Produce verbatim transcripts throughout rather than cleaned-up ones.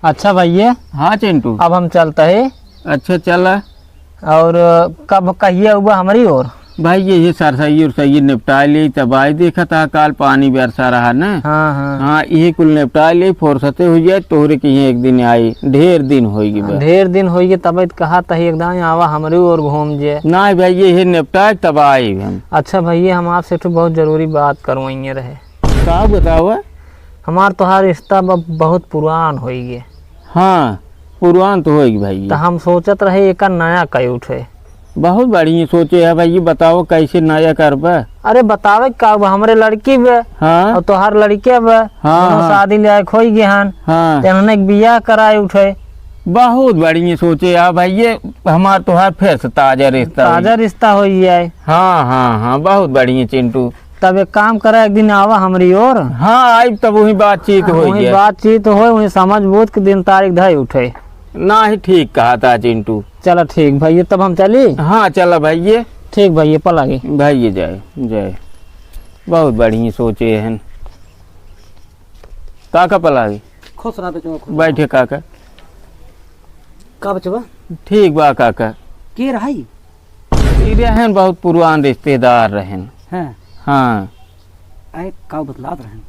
अच्छा भइया। हाँ चिंटू। अब हम चलत ही। अच्छा चला। और कब कहिया हुआ हमरी ओर? भाई यही सरसई उरसई निपटाए ले, तब आई देखत हा काल पानी बरसा रहा न। हाँ, हाँ। हाँ, यही कुल निपटाए ले, फुर्सते होइ जाए, तोहरे किहीं एक दिन आई, ढेर दिन होइ गए बा। ढेर दिन होइ गए, तब तो कहत ही एकदम आवा हमरी ओर घूम जे। नाहीं भाई, यही निपटाए तब आई हम। अच्छा भइया, हम आपसे एक ठो बहुत जरूरी बात करवाइए रहे। का बतावा? हमार तोहार रिश्ता ब-, बहुत पुरान होइ गए। हाँ, पुरान तो होइ गए भाई। तो हम सोचत रहे एका नया कई उठे। बहुत बढ़िया सोचे है भाई, बताओ कैसे नया करबा? अरे बतावे का बा, हमरे लड़की बा। हाँ। और तोहार लड़के बा। हाँ, दोनों हाँ। शादी लायक होइ गए हन। हाँ। तो इन्होंने एक बियाह कराए उठे। बहुत बढ़िया सोचे है भाई, ये हमार तोहार फिर से ताजा रिश्ता ताजा होई। रिश्ता होइ गया है। हाँ, हाँ, हाँ, बहुत बढ़िया चिंटू। तब एक काम करा, एक दिन आवा हमरी ओर। हाँ, आइब तब वही बातचीत हाँ, होइ वही जाए। बातचीत होइ, वही समझ बूझ के दिन तारीख धई उठे। नाहीं, ठीक कहत हा चिंटू। चला ठीक भइया, तब हम चली। हाँ, चला भइया। ठीक भइया, पलागी। भइया जाए, जाए। बहुत बढ़िया सोचे हन। काका पलागी। खुश रहा बचवा, खुश रहा। बैठे काका। का बचवा? ठीक बा काका। के रही? ई रहन बहुत पुरान रिश्तेदार रहन। हाँ। हाँ। आए का बतलात रहन?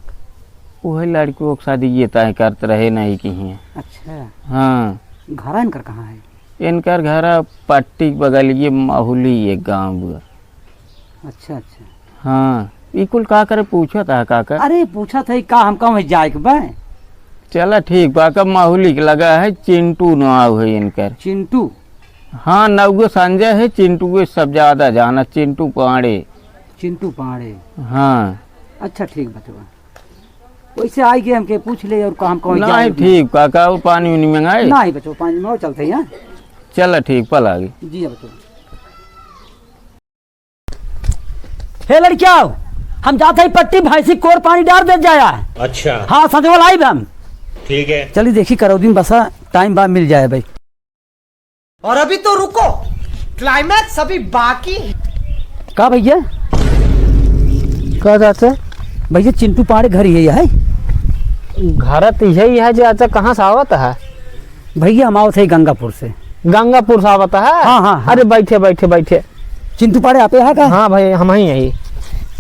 उहे लड़कियों के शादी ये तय करत रहे नहीं किहीं। अच्छा। हाँ। घरा इनकर कहाँ है? इनकर घरा पट्टी के बगलिए माहुली एक गाँव बा। अच्छा, अच्छा। हाँ, ई कुल का करे पूछत हा काका? अरे पूछत है का, हमका वहीं जाए के बा। चला ठीक बा, का माहुली के लगा है, चिंटू नाव है इनकर। चिंटू? हाँ, नौगो संजय है, चिंटू के सब ज्यादा जाना, चिंटू पांड़े। चिंटू पांड़े। हाँ। अच्छा ठीक बचवा, वैसे आई के हमके पूछ ले और काम कौन नहीं जाए। ठीक काका, वो पानी उनी मंगाए? नहीं बचवा, पानी में चलते हैं। चला ठीक, पलागी। जी बचवा। हे लड़किया, हम जात ही पट्टी भैंसी कोर पानी डार देत जाया। अच्छा। हाँ, संजोल आइब हम। ठीक है। चली देखी करौदी में बसा, टाइम बा मिल जाए भाई। और अभी तो रुको, climax अभी बाकी है। का भइया? का चाचा? भइया चिंटू पांड़े घर यही है? घर तो यही है चाचा, कहाँ से आवत है? भइया हम आवत है गंगापुर से। गंगापुर से आवत है? हाँ, हाँ, हाँ। अरे बैठे, बैठे, बैठे। चिंटू पांड़े आपे है का? हाँ भाई, हमहीं हई।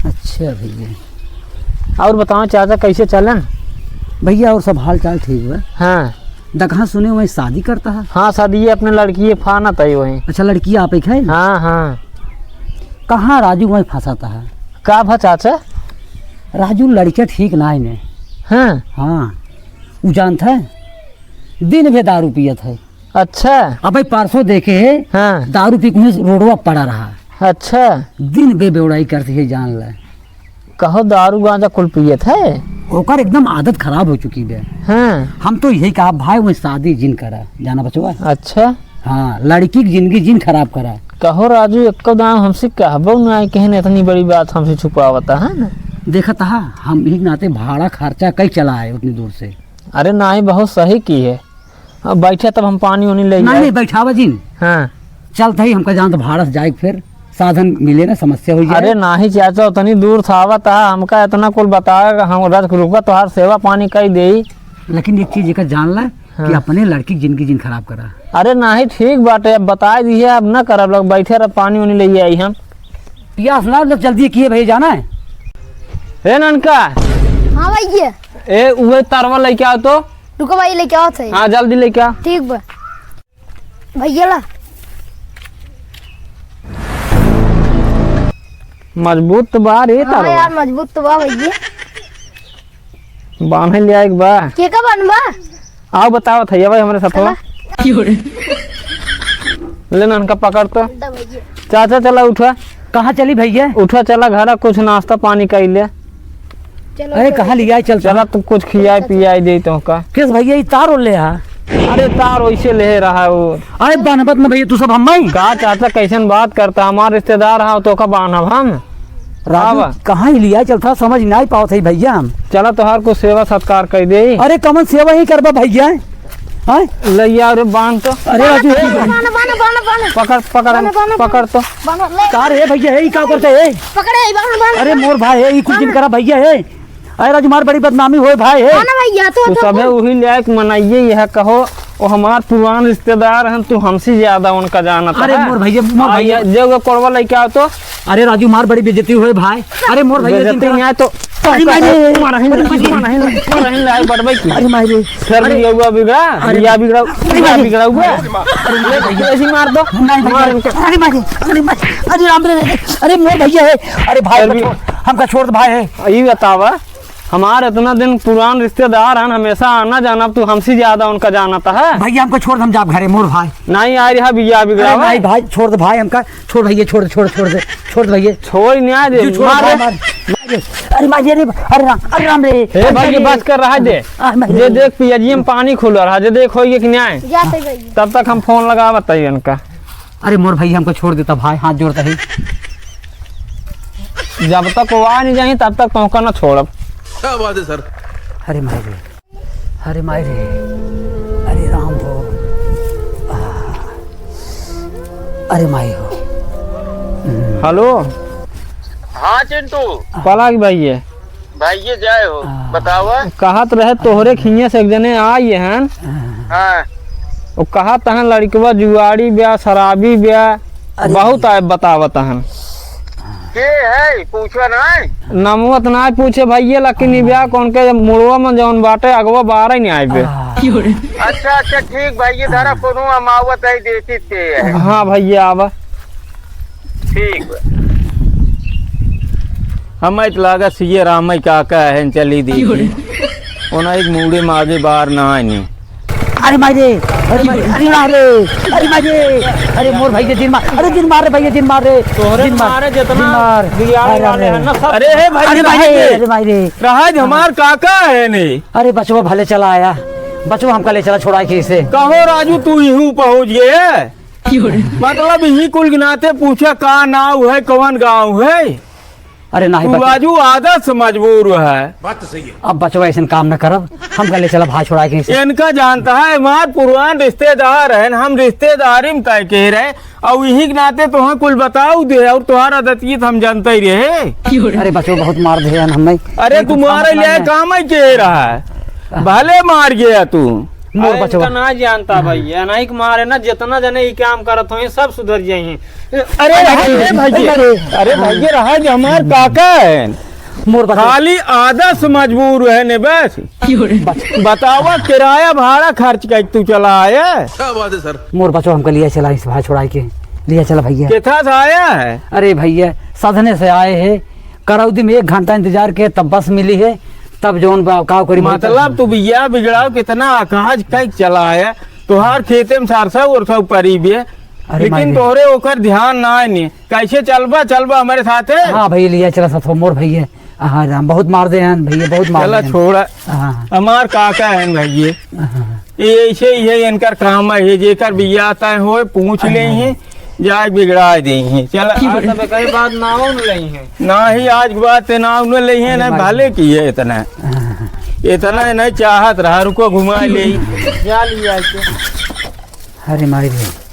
अच्छा भइया। और बताओ चाचा, कैसे चलन? भइया और सब हाल चाल ठीक बा। हाँ। दकहा सुने वहीं शादी करत है? हाँ, शादी ये अपने लड़की ये फानत है वहीं। अच्छा, लड़की आपे है? हाँ, हाँ। कहाँ राजू वहीं फंसात है? का भा चाचा? राजू लड़किया ठीक नाहीं ने। हाँ। हाँ। उ जानत है, दिन भे दारू पियत है। अच्छा। अबे परसों देखे है, हाँ। दारू पी के वहीं रोडवा पड़ा रहा। अच्छा। दिन भे बेवड़ाई करती है, जान ले। कहो दारू गांजा कुल पियत है? ओकर एकदम आदत खराब हो चुकी बे। हाँ। हम तो यही कहा भाई, वहीं शादी जिन करा, जाना बचवा। अच्छा। हाँ, लड़की की जिंदगी जिन खराब करा। कहो राजू, एको दाम हमसे कहबो नाहीं, कहन इतनी बड़ी बात हमसे छुपावत है ना। देखत हा, हम ही नाते भाड़ा खर्चा कई चला आए उतनी दूर से। अरे नाहीं, बहुत सही किहे। अब बैठे तब हम पानी उनी ले नाहीं, आए। नाहीं, बैठावा जिन। हाँ। चलत ही हमका जान तो भाड़ा से जाए फिर साधन मिले ना, समस्या हो जाए। अरे नाहीं चाचा, उतनी दूर से आवत है, हमका इतना कुल बतावे, हम रज रुका तोहार सेवा पानी कई देई। लेकिन एक चीज एकर जान ला कि हाँ। अपने लड़की की जिंदगी जिन खराब करा। अरे नाहीं, ठीक बाटे, अब बताई दिहे, अब न करब, लोग बैठे रह, पानी उनी ले आई हम। पियास ना लग, जल्दी किहे भइया, जाना है। ए ननका। हाँ भइया। ए, उहे तारवा लेके आओ तो। रुको भाई, लेके आओ थे। हाँ, जल्दी लेके आ। ठीक बा। भइया ला। मजबूत तो बा रे हाँ तारवा। यार, मजबूत तो बा भइया। बान्हे ले आए के बा। के का बान्हबा? आओ बताओ थैया भाई हमरे साथ हो। चला। ले ना इनका पकड़ तो। दा भइया। चाचा चला उठा। कहाँ चली भइया? उठा चला घरा कुछ नाश्ता पानी कइ ले। चलो अरे तो कहाँ भइया। लिया चलता? चला तू कुछ खियाए पियाए दे तो का। किस भइया ई तार ओले हा? अरे तार वैसे ले रहा है वो। अरे बान्हबत ना भइया तू सब हम नहीं। का चाचा कैसन बात करता? हमार रिश्तेदार हा तो का बान्हब हम? राजू, आवा। कहाँ ही लिया चलता, समझ नाहीं पावत है भइया हम। चला, तोहार कुछ सेवा सत्कार कइ देई। अरे, कमन सेवा ही करबा भइया? हाँ? ले यार, बान्ह तो। अरे राजू, बान्ह, बान्ह, बान्ह, बान्ह, बान्ह। पकड़, पकड़, बान्ह, बान्ह, पकड़ तो। बान्ह, ले। का रे भइया, ए, ई का करते, ए? पकड़े, बान्ह, बान्ह। अरे मोर भाई, ए, ई कुछ दिन करा भइया, ए। अरे राजू, हमार बड़ी बदनामी होए भाई, हे। हाँ ना भैया, तो, तू तो सबे बोल। उही लायक मनाइए, यह कहो, वो हमार पुरान रिश्तेदार हैं, तू हमसे ज्यादा उनका जानत अरे है। मोर भैया, मोर आ, भैया। ये जो कोड़वा लेके आओ तो। अरे राजू, हमार बड़ी बेइज्जती होए भाई। अरे मोर भैया, बेइज्जती चिंता नहीं आए तो अरे मारे। मारहिन, मारहिन, मारहिन लाए बड़बई की। अरे मारे। फिर अरे। बिगड़उबा बिगड़ा, अरे। बिया बिगड़ा, अरे बिया मारे। बिगड़उबा। अरे भैया। ऐसी मार दो। नहीं भैया। मार इनका। अरे मारे, अरे मारे, अरे राम रे, अरे मोर भैया है। अरे भाई फिर को भी छोड़, हमका छोड़ दे भाई है। ई बतावा, हमार इतना दिन पुरान रिश्तेदार हन, हमेशा आना जाना, अब तू हमसे ज्यादा उनका जानत है। भैया, हमको छोड़ दे, हम जाब घरे, मोर भाई। नहीं आए रहा बिया अरे बिगड़ावा। नहीं भाई, छोड़ दे भाई, हमका छोड़ भैया, छोड़ दे, छोड़, छोड़ दे, छोड़ दे भैया। छोड़ न्याय दे, तू छोड़ मार भाई, दे। मार, मार दे। अरे मार दे, अरे, अरे राम, अरे राम रे। ए अरे भाई, ये मार दे। बस कर रहा है दे। आ, मार दे। जे देख पियजिया में पानी खुल रहा है, जे देख होइए कि न्याय। जाते भैया। तब तक हम फोन लगावत है इनका। अरे मोर भैया, हमको छोड़ देता भाई, हाथ जोड़ता है। जब तक वो आ नहीं जाए तब तक तोहका ना छोड़ब। क्या बात है सर। अरे माई रे, अरे माई रे, अरे राम हो, आ, अरे माई हो। हम्म। हेलो। हाँ चिंटू। पलक भैया। भैया जय हो। आ। बतावा। कहत रहे तोहरे खिया से एक जने आए हैं। हाँ। वो कहत हैं लड़कवा जुआड़ी ब्या, शराबी ब्या, अरे बहुत भैया। आए बतावत हैं। के है? पूछो ना। नमवत ना पूछे भैया, लेकिन ई ब्या कौन के मुड़वा में जौन बाटे अगवा बारह नहीं आए बे। आ। अच्छा, अच्छा, ठीक भैया, धरा कोनो अमावत है, देखी के है। हाँ भैया, आवा। ठीक बा। हमें तो लागत सीए रामई काका है, चली दी। ओना एक मूड़े में आगे बार ना आनी। अरे माई रे, अरे माई रे, अरे माई रे, अरे माई रे, अरे मोर भैया जिन मार, अरे जिन मार रे भैया, जिन मार रे, तोहरे जिन मार, मारे जितना जिन मार। बिगाड़े अरे वाले रे। हैं ना सब। अरे हे भाई, अरे माई रहा रे, दे। अरे माई रे। रहा दे, हमार काका है नहीं। अरे बचवा भले चला आया, बचवा हमका ले चला छोड़ा के इसे। कहो राजू, तू यूं पहुंच गए? मतलब यही कुल गिनाते पूछे का नाव है, कौन गाँव है? अरे नाही तू बच- बाजू आदत से मजबूर है। बात तो सही है। अब बचवा ऐसन काम न करब, हमका ले चला भाई छोड़ा के इसे। इनका जानता है, हमार पुरान रिश्तेदार है, हम रिश्तेदारी में तय के रहे, और यही के नाते तोहे कुल बताऊ दे, और तोहार आदत की तो हम जानते ही रहे। अरे बचवा बहुत मार दे हन हमें। अरे तुम्हारे लिए काम ही के रहा है, भले मार गया तू। मोर अरे बचवा। इनका ना जानता भैया, नहीं के मारे ना, जितना जने ई काम करत होई, सब सुधर जाई। अरे रहा दे भैया, अरे। अरे भैया, रहा दे, हमार काका है। मोर बचवा। खाली आदत से मजबूर है ने बस। बच- बतावा, किराया भाड़ा खर्च कर तू चला आया। क्या बात है सर। मोर बचवा, हमका लिया चला इस भाई छोड़ाई के, लिया चला भैया। कितना से आया है? अरे भैया, सधने से आए हैं, करौदी में एक घंटा इंतजार किए, तब बस मिली है, तब जौन बा-, का करी भाई? मतलब, तू बिया बिगड़ाओ, कितना अकाज कई चला है, तोहार खेते में सरसों उरसों परी बे, अरे लेकिन माई रे। तोहरे ओकर ध्यान ना है नी। कैसे चलबा, चलबा हमारे साथे? हाँ भैया, लिया चला साथ मोर भैया। हाँ राम, बहुत मार दे हैं भैया, बहुत मार चला दे हैं। छोड़ा। हाँ। हमार काका हैं भैया। हाँ। ये ऐसे ही है, इनकर काम है, ये जेकर बिया आता है होए, पूछ हाँ। ले ही, जाए बिगड़ा दे ही। चला। आज तब कई बात नाव न लई है। ना ही आज बात ते नाव न लई है, अरे ना माई। भले की है इतना। हाँ। इतना ही नहीं चाहत रहा, रुको घुमा ले। जा लिया इसे। अरे माई रे।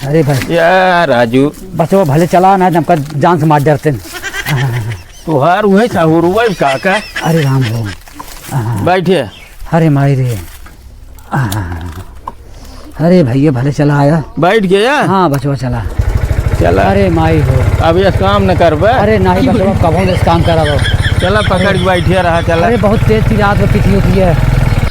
अरे भाई। या राजू। बचवा भले चला ना, हमका जान से मार डरते हैं। तोहार उहे साहुरुआ काका। अरे राम हो। बैठे। अरे माई रे। अरे भैया, भले चला आया। बैठ गया? हाँ, बचवा चला। चला। अरे माई हो। अब ये काम न करबे? अरे नहीं बचवा, कबो इस काम करब। चला, पकड़ के बैठे रहा, चला। अरे बहुत तेज चिल्लात होती थी, होती है।